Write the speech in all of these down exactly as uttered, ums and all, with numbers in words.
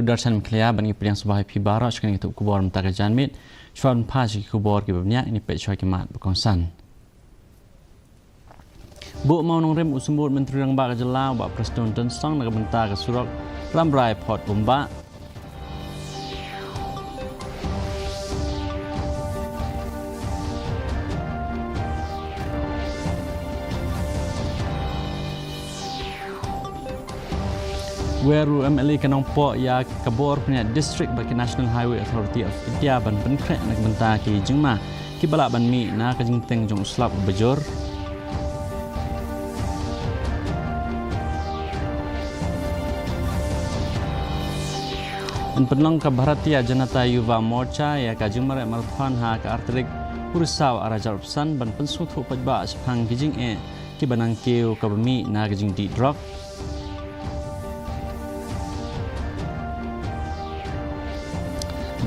Darshan Mkhlaiah ban ngi pdiang sngewbha ïa phi baroh sha kane ka tup khubor mynta ka janmiet. Shuwa ban phai sha ki khubor kiba bniah, ngin ïa peit shuwa ki mat ba kongsan. Buh mawnongrim u Symbud Myntri Rangbah ka jylla u Bah Prestone Tynsong na ka bynta ka surok Rambrai Photumbah. Wer u M L A ka Nongpoh ïa ka bor pynïaid district bad ka National Highway Authority of India ban pynkhreh na ka bynta ki jingma kiba lah ban mih na ka jingteng jong u slap uba jur. Yn pynlong ka Bharatiya Janata Yuva Morcha ïa ka jingmareh marathon ha ka ar tarik u Risaw ar hajar arphew san ban pynsngewthuh paidbah shaphang ki jingeh kiba nang kiew kaba mih na ka jingdih drok.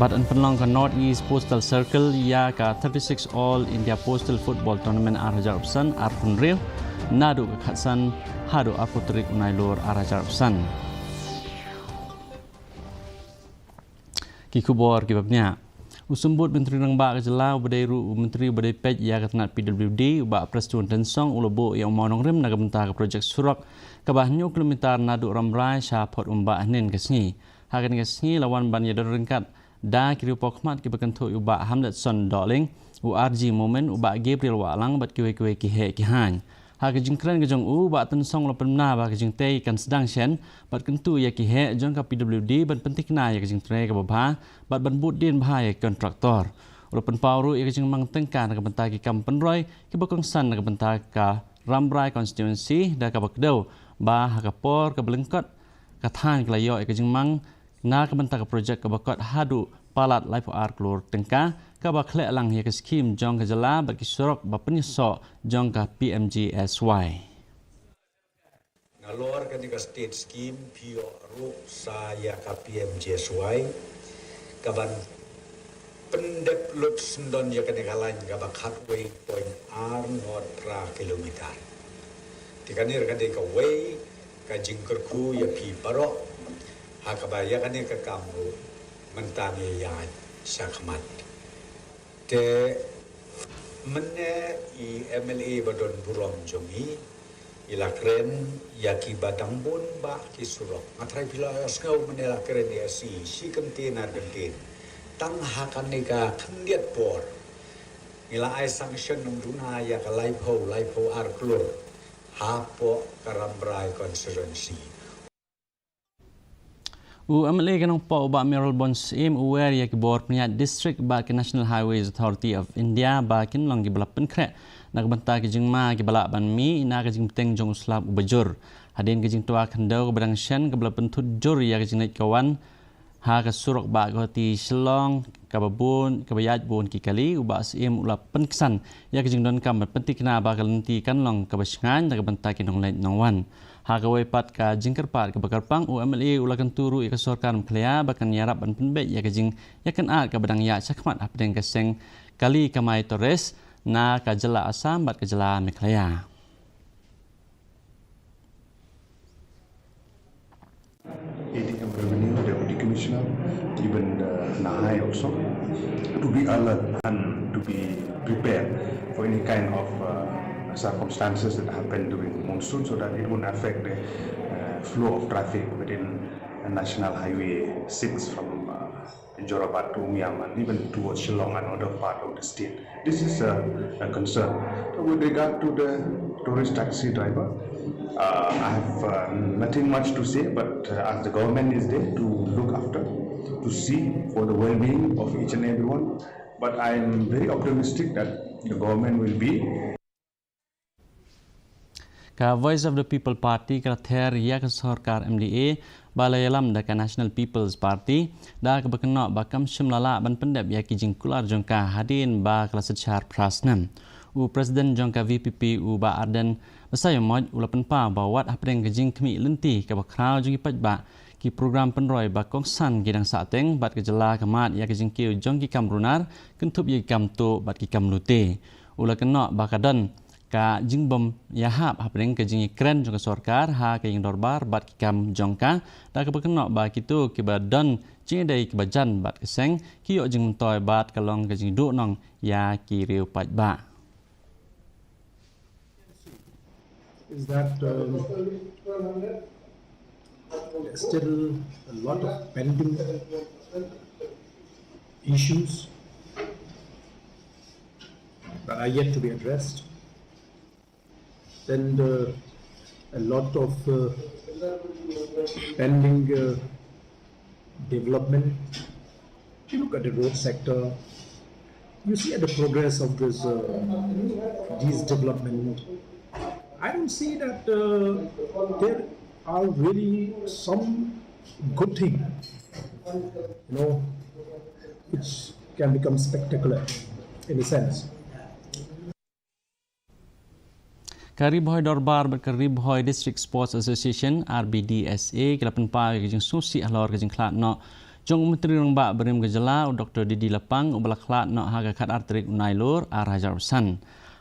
Bad yn pynlong ka North East Postal Circle ïa ka thirty-six All India Postal Football Tournament ar hajar arphew san arphew hynriew naduh ka khatsan haduh arphew tarik u Nailur ar hajar arphew san. Ki khubor kiba bniah. U Symbud Myntri Rangbah ka jylla uba dei ruh u Myntri uba dei peit ïa ka tnat P W D u Bah Prestone Tynsong u la buh ïa u mawnongrim na ka bynta ka projek surok kaba hynñiew kilometer naduh Rambrai sha Photumbah hynnin ka sngi. Ha kane ka sngi la wan ban ïadon ryngkat da ki riewpawkhmat kiba kynthup ïa u Bah Hamletson Dohling, u R G Momin, u Bah Gabriel Wahlang bad kiwei kiwei ki heh ki haiñ. Ha ka jingkren ka jong u, u Bah Tynsong u la pynbna ba ka jingtei kan sdang shen bad kyntu ïa ki heh jong ka P W D ban pynthikna ïa ka jingtrei kaba bha bad ban bud dien bha ïa ki kontraktor. U la pynpaw ruh ïa ka jingmang tyngka na ka bynta ki kam pynroi kiba kongsan na ka bynta ka Rambrai constituency da kaba kdew ba ha ka por kaba lyngkot ka thaiñ ka la ïoh ïa ka jingmang na ka bynta ka projek kaba kot haduh palat laiphew ar klur tyngka kaba khleh lang ïa ka skhim jong ka jylla bad ki surok ba pynïasoh jong ka P M G S Y. Nalor kane ka state scheme phi ïoh ruh sa ïa ka P M G S Y kaban pyndep lut syndon ïa kane ka lain kaba khatwei point ar nod phra kilometer. Te kane ka dei kawei ka jingkyrkhu ïa phi baroh ha kaba ïa kane ka kam ruh mynta ngi ïaid shakhmat. Te mynne i M L A ba don burom jong i, i la kren ïa kiba dang bun bah ki surok. Nga tharai phi la ïohsngew mynne la kren ïa shi, shi kyntien ar kyntien. Tang ha kane ka khyndiat por ngi la ai sanction nang duna ïa ka laiphew, laiphew ar klur hapoh ka Rambrai constituency. U M L A ka Nongpoh u Bah Mayralborn Syiem u wer ïa ki bor pynïaid district bad ka National Highways Authority of India ba kin long kiba la pynkhreh na ka bynta ki jingma kiba lah ban mih na ka jingteng jong u slap uba jur. Hadien ka jingtwa khyndew kaba dang shen kaba la pynthut jur ïa ka jingleit ka wan ha ka surok Bah Guwahati Shillong kaba bun, kaba ïaid bun ki kali, u Bah Syiem u la pynksan ïa ka jingdonkam ban pynthikna ba ka lynti kan long kaba shngaiñ na ka bynta ki nongleit nongwan. Ha kawei pat ka jingkyrpad kaba kyrpang, u M L A u la kyntu ruh ïa ka sorkar Meghalaya ba kan ïarap ban pynbeit ïa ka jingïakynad kaba dang ïaid shakhmat hapdeng ka seng kali kamai Torres na ka jylla Assam bad ka jylla Meghalaya. A D M Revenue, Deputy Commissioner, even the Nahai also, to be alert and to be prepared for any kind of uh, circumstances that happen during monsoon, so that it won't affect the uh, flow of traffic within National Highway six from uh, Jorabat to Umiam and even towards Shillong and other part of the state. This is a, a concern. So with regard to the tourist taxi driver, uh, I have uh, nothing much to say, but uh, as the government is there to look after, to see for the well-being of each and everyone. But I am very optimistic that the government will be Ka Voice of the People Party ka la ther ïa ka sorkar M D A ba la ïalam da ka National People's Party da kaba kynnoh ba kam shym la lah ban pyndep ïa ki jingkular jong ka hadien ba ka la synshar phra snem. U President jong ka V P P u Bah Ardent Basaiawmoit u la pynpaw ba wat hapdeng ka jingkhmih lynti kaba khraw jong ki paidbah, ki program pynroi ba kongsan ki dang sahteng bad ka jylla ka mad ïa ka jingkiew jong ki kam runar kynthup ïa ki kam tuh bad ki kam lute. U la kynnoh ba ka don ka jingbym ïahap hapdeng ka jingïakren jong ka sorkar ha ka ïing dorbar bad ki kam jong ka, da kaba kynnoh ba kito kiba don jingïadei kiba jan bad ka seng ki ïoh jingmyntoi bad ka long ka jingduhnong ïa ki riew paidbah. Is that, um, there's still a lot of pending issues that are yet to be addressed. Then the, a lot of, uh, pending, uh, development. If you look at the road sector, you see at the progress of this, uh, these development. I don't see that, uh, there are really some good thing, you know, which can become spectacular in a sense. Ka Ri Bhoi Dorbar bad ka Ri Bhoi District Sports Association, R B D S A, ki la pynpaw ïa ka jingsngewsih halor ka jingkhlad noh jong u Myntri Rangbah barim ka jylla, u Doktor D D Lapang, uba la khlad noh ha ka khatar tarik u Nailur, ar hajar arphew san.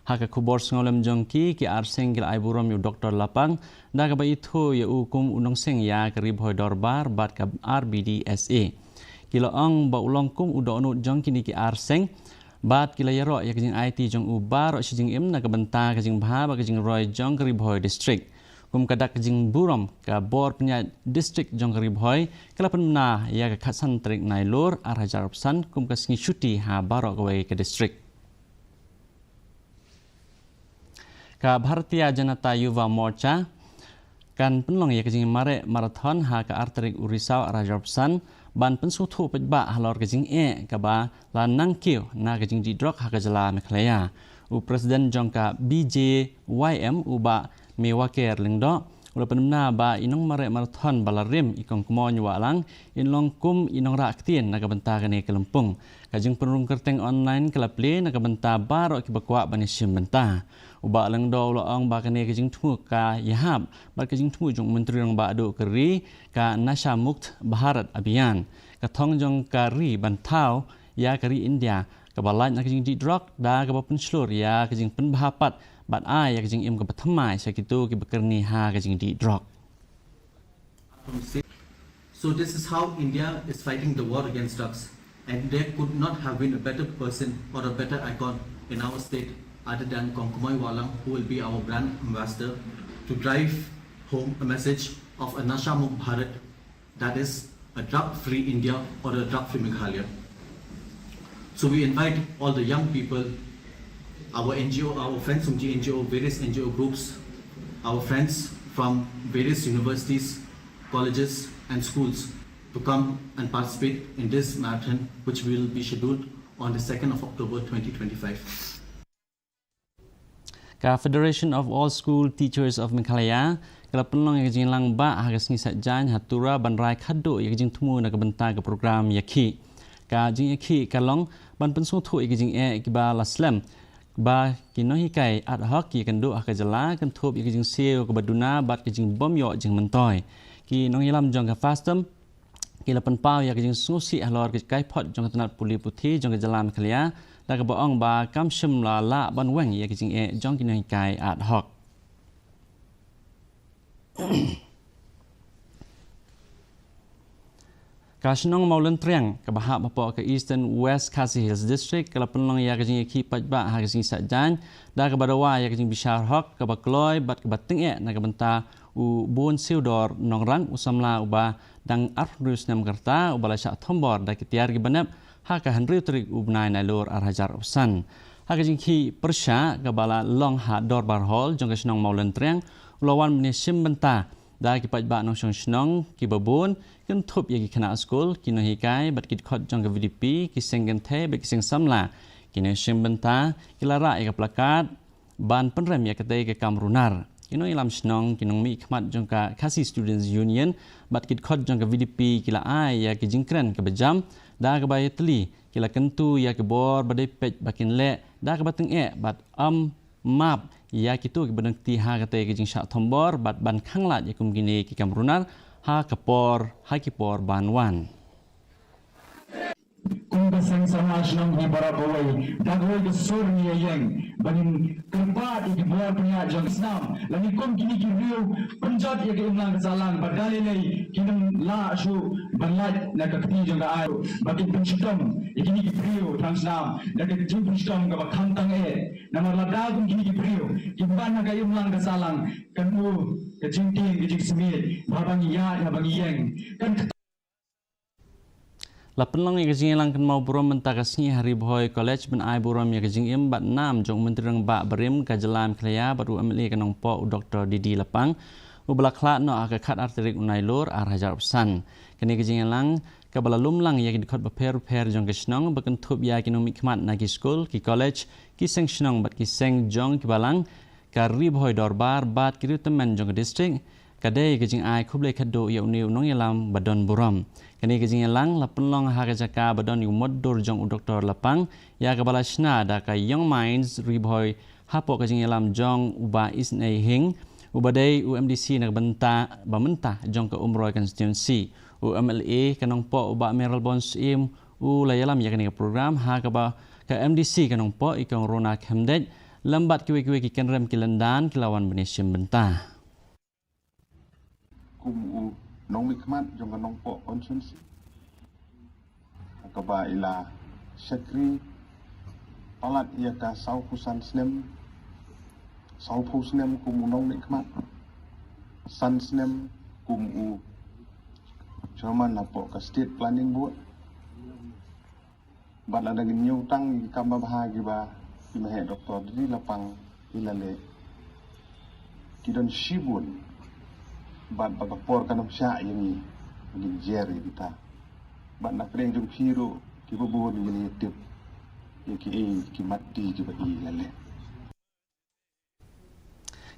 Ha ka khubor sngewlem jong ki, ki ar seng ki la ai burom ïa u Doktor Lapang da kaba ithuh ïa u kum u nongseng ïa ka Ri Bhoi Dorbar bad ka R B D S A. Ki la ong ba u long kum u dohnud jong kine ki ar seng bad ki la ïaroh ïa ka jingaiti jong u baroh shi jingim na ka bynta ka jingbha bad ka jingroi jong ka Ri Bhoi District. Kum ka dak ka jingburom, ka bor pynïaid District jong ka Ri Bhoi ka la pynbna ïa ka khatsan tarik Nailur, ar hajar arphew san, kum ka sngi shuti ha baroh kawei ka district. Ka Bharatiya Janata Yuva Morcha kan pynlong ïa ka jingmareh marathon ha ka ar tarik u Risaw, ar hajar arphew san, ban pynsngewthuh paidbah halor ka jingeh kaba la nang kiew na ka jingdih drok ha ka jylla Meghalaya. U President jong ka B J Y M, u Bah Mewaker Lyngdoh, u la pynbna ba i nongmareh marathon ba la rim, i Kong Kmoin Wahlang, in long kum i nongrah ktien na ka bynta kane ka lympung. Ka jingpynrung kyrteng online ka la plie na ka bynta baroh kiba kwah ban ïashim bynta. U Bah Lyngdoh u la ong ba kane ka jingthmu ka ïahap bad ka jingthmu jong u Myntri Rangbah duh ka ri, ka Nasha Mukt Bharat Abhiyan. Ka thong jong ka ri ban thaw ïa ka ri India kaba lait na ka jingdih drok, da kaba pynshlur ïa ka jingpynbha pat bad ai ïa ka jingim kaba thymmai sha kito kiba kyrni ha ka jingdih drok. So this is how India is fighting the war against drugs. And there could not have been a better person or a better icon in our state other than Kong Kmoin Wahlang, who will be our brand ambassador to drive home a message of a Nasha Mukt Bharat, that is a drug-free India or a drug-free Meghalaya. So we invite all the young people, our N G O, our friends from the N G O, various N G O groups, our friends from various universities, colleges and schools to come and participate in this marathon, which will be scheduled on the second of October twenty twenty-five. Ka Federation of All School Teachers of Meghalaya ka la pynlong ïa ka jingïalang bah ha ka sngi Saitjaiñ ha Tura ban rai khadduh ïa ka jingthmu na ka bynta ka program ïakhih. Ka jingïakhih ka long ban pynsngewthuh ïa ka jingeh kiba la slem ba ki nonghikai ad hoc ki ïakynduh ha ka jylla, kynthup ïa ka jingsiew kaba duna bad ka jingbym ïoh jingmyntoi. Ki nongïalam jong ka FASTOM ki la pynpaw ïa ka jingsngewsih halor ka jingkaiphod jong ka tnat pule puthi jong ka jylla Meghalaya, da kaba ong ba kam shym la lah ban weng ïa ka jingeh jong ki nonghikai ad hoc. Ka shnong Mawlyntriang kaba hap hapoh ka Eastern West Khasi Hills District ka la pynlong ïa ka jingïakhih paidbah ha ka sngi Saitjaiñ, da kaba dawa ïa ka jingbishar hok kaba kloi bad kaba tyngeh na ka bynta u Bun Siewdor Nongrang, u samla uba dang arphew hynriew snem ka rta, uba la shah thombor da ki tiar kiba nep ha ka hynriew tarik u bnai Nailur ar hajar arphew san. Ha ka jingïakhih pyrshah kaba la long ha Dorbar Hall jong ka shnong Mawlyntriang, u la wan ban ïashim bynta da ki paidbah nongshong shnong kiba bun, kynthup ïa ki khynnah skul, ki nonghikai bad ki dkhot jong ka V D P, ki seng kynthei bad ki seng samla. Ki nongshim bynta ki la rah ïa ka plakat ban pynrem ïa katei ka kam runar. Ki nongïalam shnong, ki nongmihkhmat jong ka Khasi Students Union bad ki dkhot jong ka V D P ki la ai ïa ki jingkren kaba jam, da kaba ïatylli ki la kyntu ïa ki bor ba dei peit ba kin leh, da kaba tyngeh bad ym map ïa kito kiba don kti ha katei ka jingshah thombor bad ban khanglad ïa kum kine ki kam runar ha ka por, ha ki por ban wan. Kumba Seng samla shnong hi para kawei da kawei ka sur ngi ïeng ba ngin kyrpad ïa ki bor pynïaid jong ka snam. Lane kum kine ki briew pynjot ïa ka imlang ka sahlang ba da lei lei kin ym lah shuh ban lait na ka kti jong ka aiñ ba kin pynshitom ïa kine ki briew tang snam da ka jingpynshitom kaba kham tang eh. Namar lada kum kine ki briew kin wan ha ka imlang ka sahlang kan u ka jingtieng ka jingsmit ba ban ïaid ha ban ïeng kan La pynlong ïa ka jingïalang kynmaw burom mynta ka sngi ha Ri Bhoi College ban ai burom ïa ka jingim bad nam jong u Myntri Rangbah barim ka jylla Meghalaya bad u M L A ka Nongpoh u Doktor D D Lapang, uba la khlad noh ha ka khat ar tarik u Nailur ar hajar arphew san. Kane ka jingïalang kaba la lum lang ïa ki dkhot bapher bapher jong ka shnong ba kynthup ïa ki nongmihkhmat na ki skul, ki college, ki seng shnong bad ki seng jong ki balang, ka Ri Bhoi Dorbar bad ki riewtymmen jong ka district, ka dei ka jingai khublei khatduh ïa une u nongïalam ba don burom. Kane ka jingïalang la pynlong ha ka jaka ba don ïa u mutdur jong u Doktor Lapang, ïa kaba la shna da ka Young Minds Ri Bhoi hapoh ka jingïalam jong u Bah Isnei Hing, uba dei u M D C na ka bynta ba mynta jong ka Umroi constituency. U M L A ka Nongpoh u Bah Mayralborn Syiem u la ïalam ïa kane ka program ha kaba ka M D C ka Nongpoh i Kong Rona Khymdeit lem bad kiwei kiwei ki kynrem ki lyndan ki la wan ban ïashim bynta. Kum u nongmihkhmat jong ka Nongpoh constituency, ha kaba i la shakri palat ïa ka sawphew san snem, sawphew snem kum u nongmihkhmat, san snem kum u chairman hapoh ka State Planning Board. Bad lada ngin ñiew tang ki kam babha kiba i Maheh Doktor D D Lapang i la leh, ki don shibun. Bad ba ka por kan ym shah ïa ngi ngin jer ïa kita. Bad na pdeng jong phi ruh kiba bun ngin ïa tip ïa kiei ki matti kiba i la leh.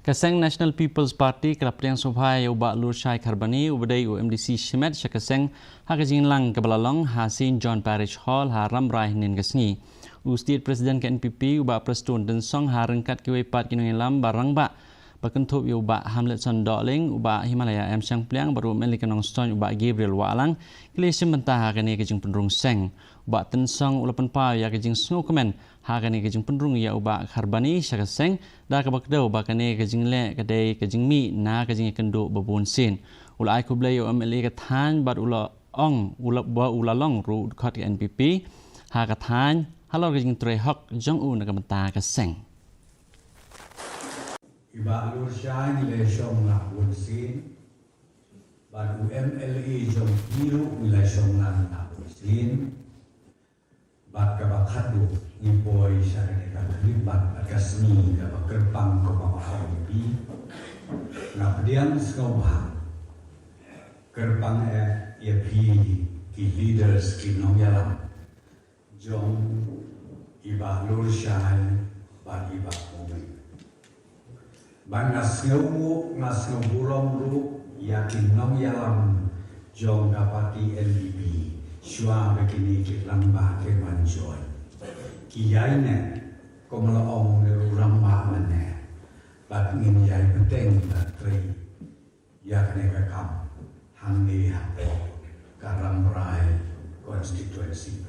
Ka seng National People's Party ka la pdiang sngewbha ïa u Bah Lurshai Kharbani uba dei u M D C shimet sha ka seng ha ka jingïalang kaba la long ha Saint John Parish Hall ha Rambrai hynnin ka sngi. U State President ka N P P u Bah Prestone Tynsong ha ryngkat kiwei pat ki nongïalam ba rangbah ba kynthup ïa u Bah Hamletson Dohling, u Bah Himalaya M Shangpliang bad u M L A ka Nongstoiñ u Bah Gabriel Wahlang ki la ïashim bynta ha kane ka jingpynrung seng. U Bah Tynsong u la pynpaw ïa ka jingsngewkmen ha kane ka jingpynrung ïa u Bah Kharbani sha ka seng da kaba kdew ba kane ka jingleh ka dei ka jingmih na ka jingïakynduh ba bun sien. U la ai khublei ïa u M L A ka thaiñ bad u la ong u la ba u la long ruh u dkhot ka N P P ha ka thaiñ halor ka jingtrei hok jong u na ka bynta ka seng. I Bah Lurshai ngi la shong la bun sien bad u M L A jong phi ruh ngi la shong la bun sien. Bad kaba khatduh ngi poi sha kane ka khyllipmat bad ka sngi kaba kyrpang kaba ma ong ïa phi. Nga pdiang sngewbha kyrpang eh ïa phi ki leaders ki nongïalam jong i Bah Lurshai bad i Bah Mawei. Bad nga sngewnguh, nga sngew burom ruh ïa ki nongïalam jong ka party N P P shuwa ba kine ki rangbah ki wan join. Ki ïaineh kum la ong u rangbah mynne. Bad ngin ïai bteng bad trei ïa kane ka kam hangne hapoh ka Rambrai constituency.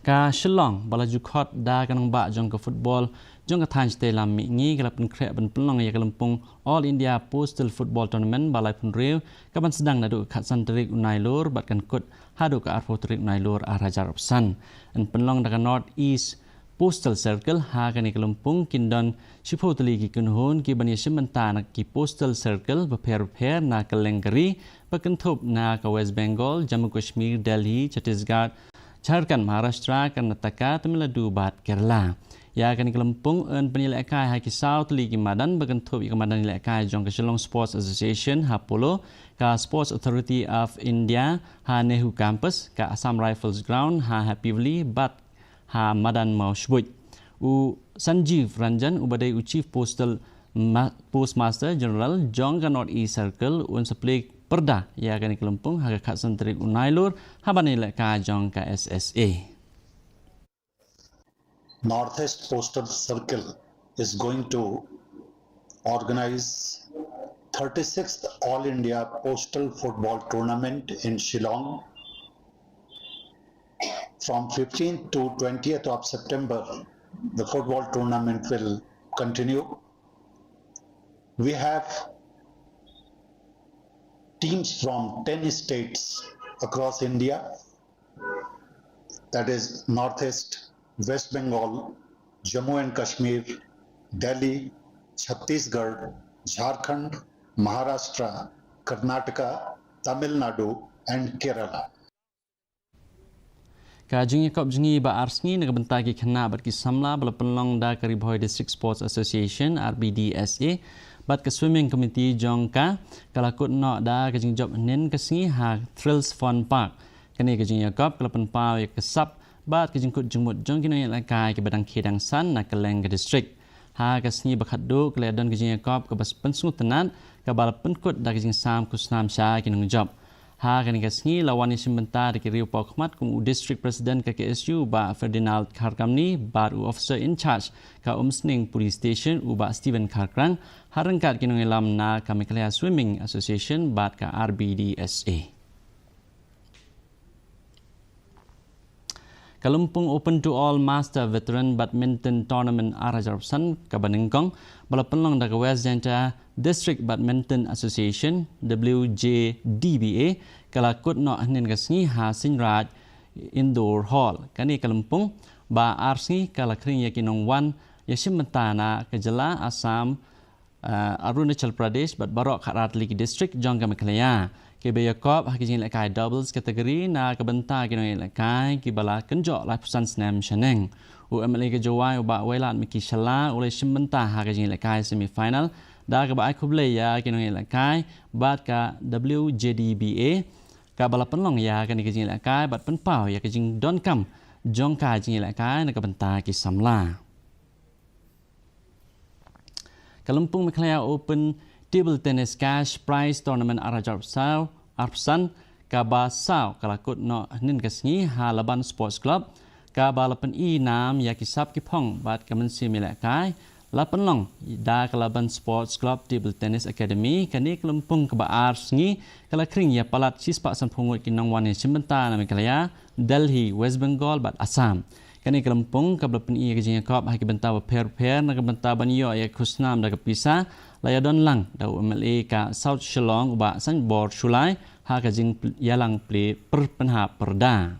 Ka Shillong ba la ju khot da ka nongbah jong ka football jong ka thaiñ shatei lam mihngi ka la pynkhreh ban pynlong ïa ka lympung All India Postal Football Tournament ba laiphew hynriew kaban sdang naduh ka khatsan tarik u Nailur bad kan kut haduh ka arphew tarik u Nailur ar hajar arphew san. Yn pynlong da ka North East Postal Circle ha kane ka lympung kin don shiphew tylli ki kynhun kiban ïashim bynta na ki Postal Circle bapher bapher na kylleng ka ri ba kynthup na ka West Bengal, Jammu Kashmir, Delhi, Chhattisgarh, Jharkhand, Maharashtra, Karnataka, Tamil Nadu bad Kerala. Ïa kane ka lympung yn pynïalehkai ha ki saw tylli ki madan ba kynthup ïa ka madan ïalehkai jong ka Shillong Sports Association ha Polo, ka Sports Authority of India ha Nehru Campus, ka Assam Rifles Ground ha Happy Valley bad ha madan Mawshbuit. U Sanjeev Ranjan uba dei u Chief Postal Ma-, Postmaster General jong ka North East Circle un sa plie pyrda ïa kane ka lympung ha ka khatsan tarik u Nailur ha ban ïalehkai jong ka S S A. Northeast Postal Circle is going to organize thirty-sixth All India Postal Football Tournament in Shillong From fifteenth to twentieth of September, the football tournament will continue. We have teams from ten states across India, that is Northeast, West Bengal, Jammu and Kashmir, Delhi, Chhattisgarh, Jharkhand, Maharashtra, Karnataka, Tamil Nadu, and Kerala. Ka jingïakop jngi ba ar sngi na ka bynta ki khynnah bad ki samla ba la pynlong da ka Ri Bhoi District Sports Association, R B D S A, bad ka swimming committee jong ka, ka la kut noh da ka jingjop hynnin ka sngi ha Thrills Fun Park. Kane ka jingïakop ka la pynpaw ïa ka sap bad ka jingkut jingmut jong ki nongïalehkai kiba dang khie dang san na kylleng ka district. Ha ka sngi ba khatduh ka la don ka jingïakop kaba pynsngewtynnat kaba la pynkut da ka jingsam khusnam sha ki nongjop. Ha kane ka sngi la wan ïashim bynta da ki riew paw khmat kum u District President ka K S U Bah Ferdinand Kharkamni bad u Officer in Charge ka Umsning Police Station u Bah Stephen Kharkrang, ha ryngkat ki nongïalam na ka Meghalaya Swimming Association bad ka R B D S A. Ka Lympung Open to All Master Veteran Badminton Tournament ar hajar arphew san kaba nyngkong ba la pynlong da ka West Jaintia District Badminton Association, W J D B A, ka la kut noh hynnin ka sngi ha Synraj Indoor Hall. Kane ka lympung ba ar sngi ka la khring ïa ki nongwan ïashim bynta na ka jylla Assam, ah, Arunachal Pradesh bad baroh khatar tylli ki district jong ka Meghalaya. Kiba ïakop ha ki jingïalehkai doubles category na ka bynta ki nongïalehkai kiba la kynjoh laiphew san snem shaneng. U M L A ka Jowai u Bah Wailadmiki Shylla u la ïashim bynta ha ka jingïalehkai semi final da kaba ai khublei ïa ki nongïalehkai bad ka W J D B A kaba la pynlong ïa kane ka jingïalehkai bad pynpaw ïa ka jingdonkam jong ka jingïalehkai na ka bynta ki samla. Ka Lympung Meghalaya Open Table Tennis Cash Prize Tournament ar hajar arphew saw, arphew san, kaba saw ka la kut noh hynnin ka sngi ha Laban Sports Club, kaba la pyni nam ïa ki sap ki phong bad ka mynsiem ïalehkai la pynlong da ka Laban Sports Club Table Tennis Academy. Kane ka lympung kaba ar sngi ka la khring ïa palat shispah sanphew ngut ki nongwan ïashim bynta na Meghalaya, Delhi, West Bengal bad Assam. Kane ka lympung kaba la pyni ïa ka jingïakop ha ki bynta bapher bapher na ka bynta ban ïoh ïa ka khusnam da ka pisa la ïadon lang da u M L A ka South Shillong u Bah Sanbor Shullai ha ka jingïalang plie pyrpynhap pyrda.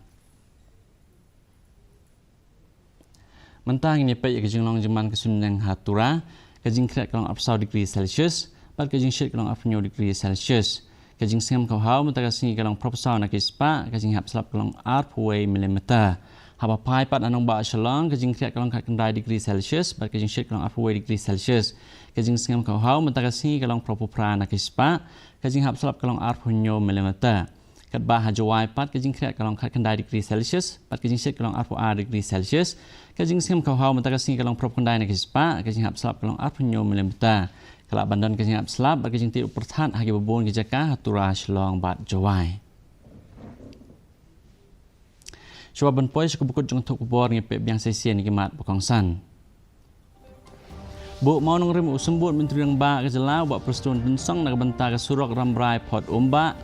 Mynta ngin ïa peit ïa ka jinglong jingman ka suiñbneng ha Tura, ka jingkhriat ka long arphew saw degree Celsius bad ka jingshit ka long arphew hynñiew degree Celsius. Ka jingsngem ka bhaw mynta ka sngi ka long phraphew saw na ki spah, ka jinghap slap ka long arphew wei millimeter. Haba phai pat ha nongbah Shillong, ka jingkhriat ka long khatkhyndai degree Celsius bad ka jingshit ka long arphew wei degree Celsius. Ka jingsngem ka bhaw mynta ka sngi ka long phraphew phra na ki spah, ka jinghap slap ka long arphew hynñiew millimeter. Katba ha Jowai pat ka jingkhriat ka long khatkhyndai degree Celsius bad ka jingshit ka long arphew ar degree Celsius. Ka jingsngem ka bhaw mynta ka sngi ka long phraphew khyndai na ki spah, ka jinghap slap ka long arphew hynñiew millimeter. Ka lah ban don ka jinghap slap bad ka jingtip u pyrthat ha kiba bun ki jaka ha Tura, Shillong bad Jowai. Shuwa ban poi sha kaba kut jong ka thup khubor, ngin peit biang sa shisien ïa ki mat ba kongsan. Buh mawnongrim u Symbud Myntri Rangbah ka jylla u Bah Prestone Tynsong na ka bynta ka surok Rambrai Photumbah.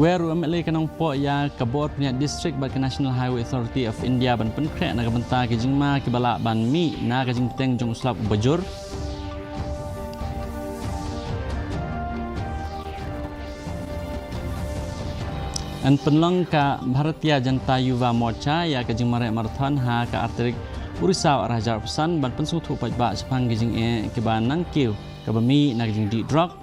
Wer u M L A ka Nongpoh ïa ka bor pynïaid district bad ka National Highway Authority of India ban pynkhreh na ka bynta ki jingma kiba lah ban mih na ka jingpynteng jong u slap uba jur. Yn pynlong ka Bharatiya Janata Yuva Morcha ïa ka jingmareh marathon ha ka ar tarik u Risaw ar hajar arphew san ban pynsngewthuh paidbah shaphang ki jingeh kiba nang kiew kaba mih na ka jingdih drok.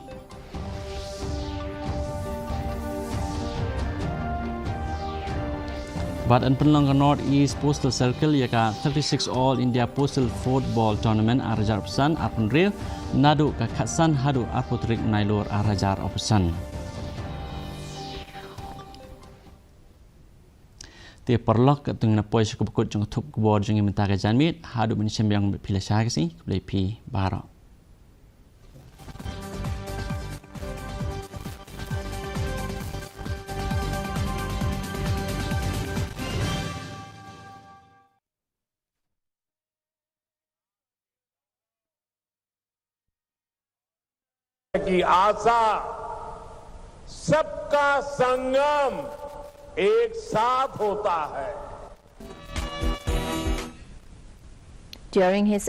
Bad yn pynlong ka North East Postal Circle ïa ka thirty-six All India Postal Football Tournament ar hajar arphew san arphew hynriew, naduh ka khatsan haduh arphew tarik Nailur ar hajar arphew san. Te paralok, katto ngin ïa poi sha kaba kut jong ka thup khubor jong ngi mynta ka janmiet, haduh ban ïashem biang bad phi lashai ka sngi, khublei phi baroh. की आशा, सबका संगम एक साथ होता है। During his